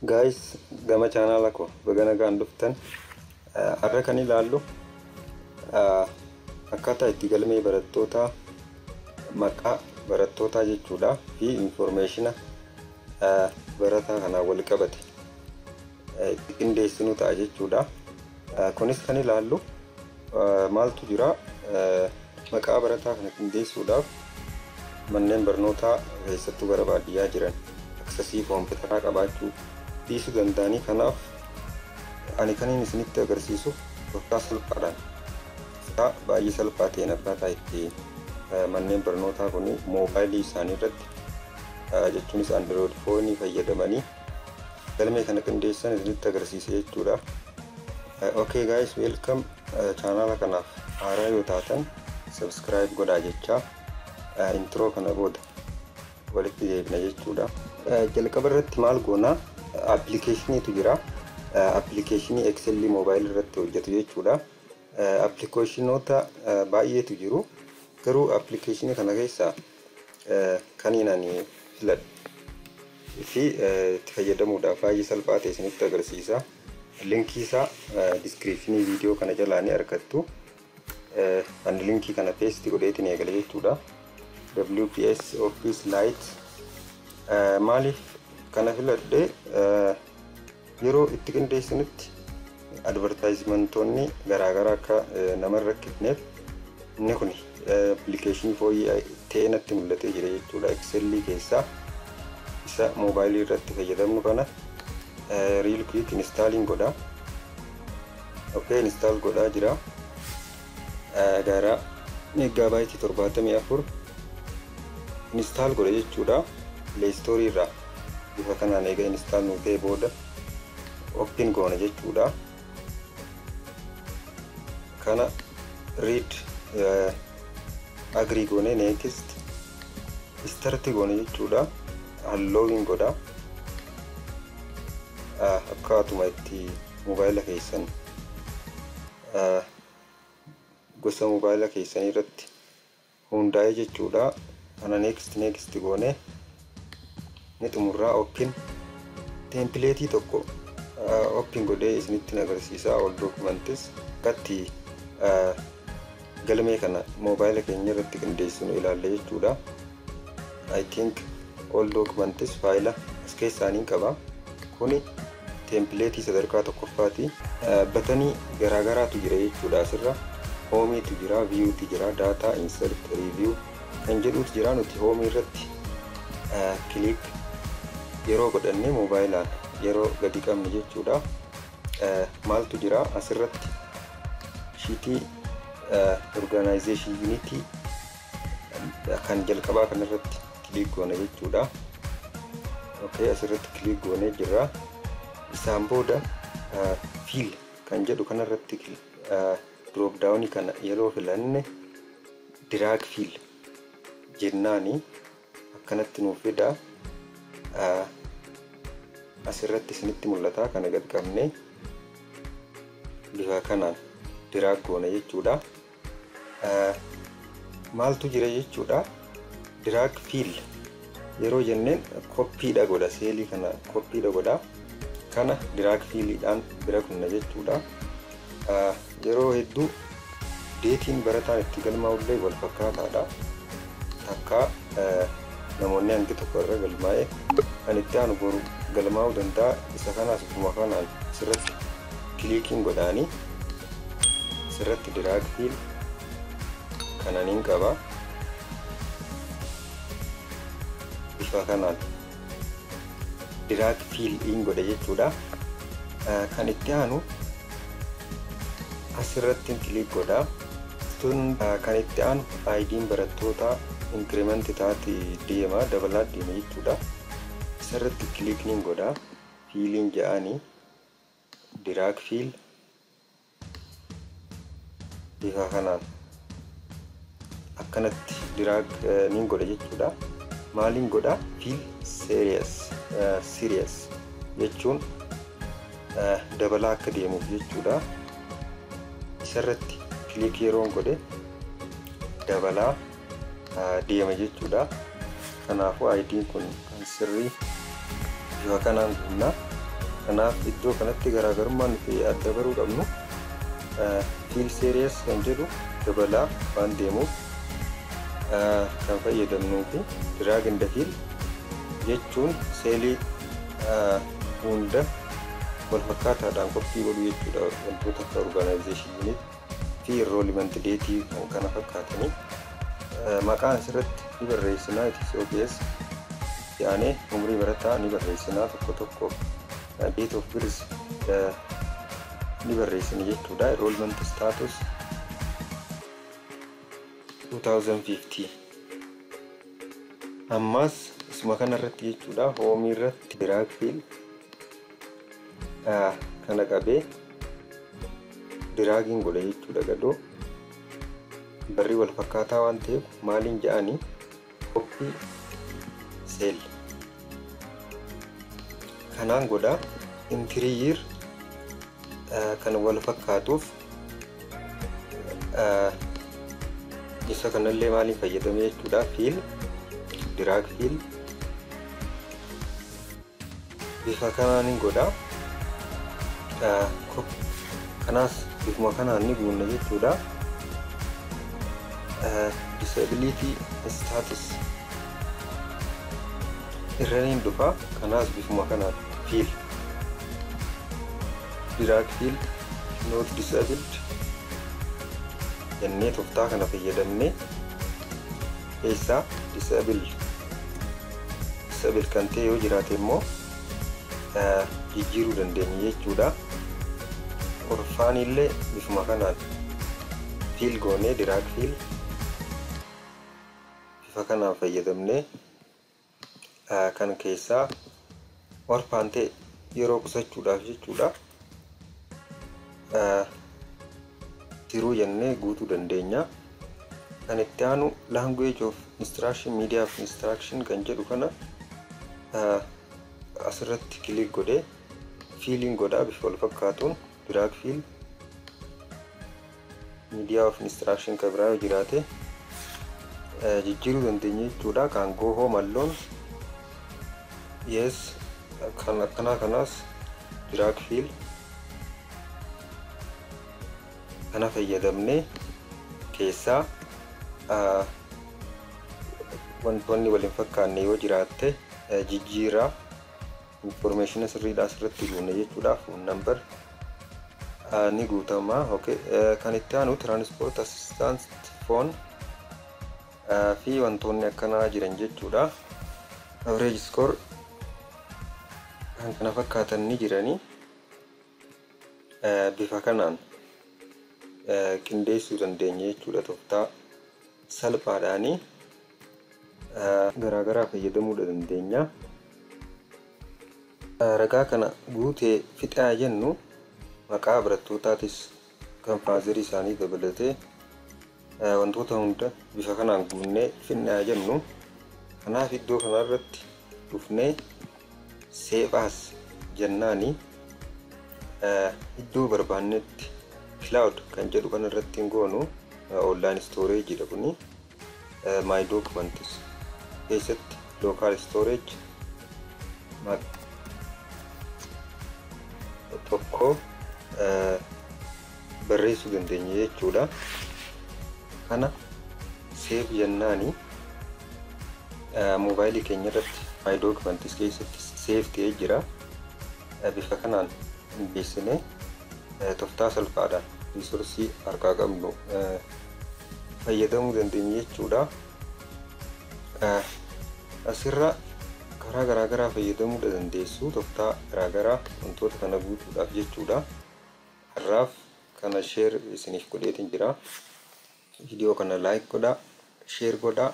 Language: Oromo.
Guys, gama chaanaala koo baga nagaan dhuftan. Har'a kan ilaallu akkaataa itti galmee barattootaa, maqaa barattootaa jechuudha, fi information barataa kanaan wal qabate itti qindeessinu ta'a jechuudha. Kunis kan ilaallu maaltu jira? Maqaa barataa kana qindeessuudhaaf manneen barnootaa keessattuu gara baadiyyaa jiran access kompiitaraa qabaachuu dhiisuu danda'anii. Kanaaf ani kaniin isinitti agarsiisu tooftaa salphaadhaan, baay'ee salphaa ta'een, akkaataa itti manneen barnootaa kun moobaayilii isaanii irratti, jechuunis Android phone fayyadamanii galmee kana qindeessan isinitti agarsiisa jechuudha. Okay guys, welcome. Chaanaala kanaaf haaraa yoo taatan subscribe godhaa jechaa, intro kana booda walitti deebina jechuudha. Jalqaba irratti maal goonaa? Appilikeeshiniitu jira. Appilikeeshinii Excelii moobaayilii irratti hojjetu jechuudha. Appilikeeshinoota baay'eetu jiru. Garuu appilikeeshinii kana keessaa kaniin ani filadhe fi itti fayyadamuudhaaf baay'ee salphaa ta'e isinitti agarsiisa. Linkii isaa description viidiyoo kana jalaa ni argattu. Ani linkii kana paste godheetiin eegale jechuudha. WPS Office Lite maaliif kana filadhe? Yeroo itti qindeessinutti advertisementoonni garaagaraa akka nama hin rakkifneef inni kun appilikeeshinii fooyyee ta'e natti mul'atee jira jechuudha. Excelii keessaa isa moobaayilii irratti fayyadamnu kana real quick installing godha. Okay, install godhaa jira. Gara megabyte 74 install godha jechuudha. Play Store irraa bifa kanaan eega install nu ta'e booda open goona jechuudha. Kana read, agree goone, next, start goone jechuudha. Allowing godha. Akkaatuma itti mobaayila keessan, gosa mobaayila keessanii irratti hundaa'e jechuudha. Kana next, next goone ni xumurraa. Open template tokko open godhee isinitti agarsiisa. All documents akkatti galmee kana moobaayila keenya irratti qindeessinu ilaalla jechuudha. I think all documents faayila as keessaa ni qaba. Kuni template sadarkaa tokkoffaati. Button garaagaraatu jira jechuudha asirra. Homeiitu jira, viewtu jira, data, insert, review kan jedhutu jira. Nuti home irratti click yeroo godhanne, moobaayilaan yeroo gadi qabne jechuudha. Maaltu jira asirratti? Sheet organization unit kan jalqabaa kanarratti click goona jechuudha. Okay, asirratti click goonee jirra. Isaan booda fill kan jedhu kanarratti drop down kana yeroo filanne, drag fill jennaani akkanatti nuuf fida. Asirratti isinitti mul'ata. Kana gad qabne bifa kanaan drag goona jechuudha. Maaltu jira jechuudha? Drag fill yeroo jenneen copydha godha, cell kana copydha godha. Kana drag filliidhaan bira kunna jechuudha. Yeroo hedduu dateiin barataan itti galmaa'ullee wal fakkaataadha. Takka namoonni hangi tokko irra galmaa'e kan itti aanu boru galmaa'uu danda'a. Isa kanaas bifuma kanaan asirratti clickiin godhaanii asirratti drag fill kananiin qaba. Bifa kanaan drag fill in godhe jechuudha. Kan itti aanu asirratti click godha. Tun kan itti aanu IDn barattoota increment taati deema, dabalaa deema jechuudha. Isarratti click godha. Filliin ja'anii drag fill bifa kanaan akkanatti drag nin godha jechuudha. Maaliin godha? Fill series, series jechuun dabalaa akka deemuuf jechuudha. Isarratti click yeroon godhe dabalaa deema jechuudha. Kanaafuu IDn kun kan sirrii bifa kanaan guunnaa. Kanaaf iddoo kanatti garaagarummaa nuti adda baruu qabnu fill series kan jedhu dabalaa waan deemuuf kan fayyadamnuu fi drag and fill jechuun seelii hunda wal fakkaataadhaan qophii godhuu jechuudha, wantoota akka organization fi enrollment date kan kana fakkaatanii. Maqaan asirratti ni barreessinaa, itis OBS yaanee umurii barataa ni barreessinaa, tokko tokko date of birth ni barreessina jechuudha. Enrollment status 2050. Ammas isuma kanarratti jechuudha, home irratti drag fill kana qabee dragiin godha jechuudha. Gadoo barri wal fakkaataa waan ta'eef maaliin ja'anii copy cell kanaan godha. Entry year kan wal fakkaatuuf isa kanallee maaliin fayyadame jechuudha? Fill, drag fill bifa kanaan godha. Kanaas bifuma kanaan ni guunna jechuudha. Disability status irraniin dhufa. Kanaas bifuma kanaan fill, drag fill, not disabled jennee tooftaa kana fayyadamnee keessaa disable kan ta'e yoo jiraate immoo jijjiiruu dandeenya jechuudha. Orphan illee bifuma kanaan fill goonee drag fill bifa kanaan fayyadamnee kan keessaa orphan ta'e yeroo qusachuudhaaf jechuudha. True jennee guutuu dandeenya. Kan itti aanu language of instruction, media of instruction kan jedhu kana asirratti click godhee filliin godhaa. Bifa wal fakkaatuun drag fill, media of instruction kan biraa yoo jiraate jijjiiruu dandeenya jechuudha. Kan go home alone, yes, kan akkanaa kanaas drag fill kana fayyadamnee keessaa wantoonni wal hin fakkaanne yoo jiraatte jijjiiraa information sirriidhaa asirratti guunne jechuudha. Phone number ni guutama. Okay. Kan itti aanu transport assistance, phone fi wantoonni akkanaa jiran jechuudha. Average score kan kana fakkaatan ni jiranii, bifa kanaan qindeessuu dandeenya jechuudha. Tooftaa salphaadhaanii garaagaraa fayyadamuu dandeenya. Ragaa kana guutee fixaa jennu, maqaa barattootaatis kan father isaanii dabalatee wantoota hunda bifa kanaan guunnee fixnaa jennu. Kanaaf iddoo kanarratti dhufnee save as jennaani iddoo barbaannetti cloud kan jedhu kanarratti hin goonu, online storage dha kuni. My documents keessatti local storage tokko barreessuu dandeenya jechuudha. Kana save jennaani moobaayilii keenya irratti my documents keessatti save ta'ee jira. Bifa kanaan qindeessinee tooftaa salphaadhaan resource harkaa qabnu fayyadamuu dandeenya jechuudha. Asirra karaa garaagaraa fayyadamuu dandeessu, tooftaa garaagaraa wantoota kana guutuudhaaf jechuudha. Har'aaf kana share isiniif godheetiin jira. Viidiyoo kana like godhaa, share godhaa.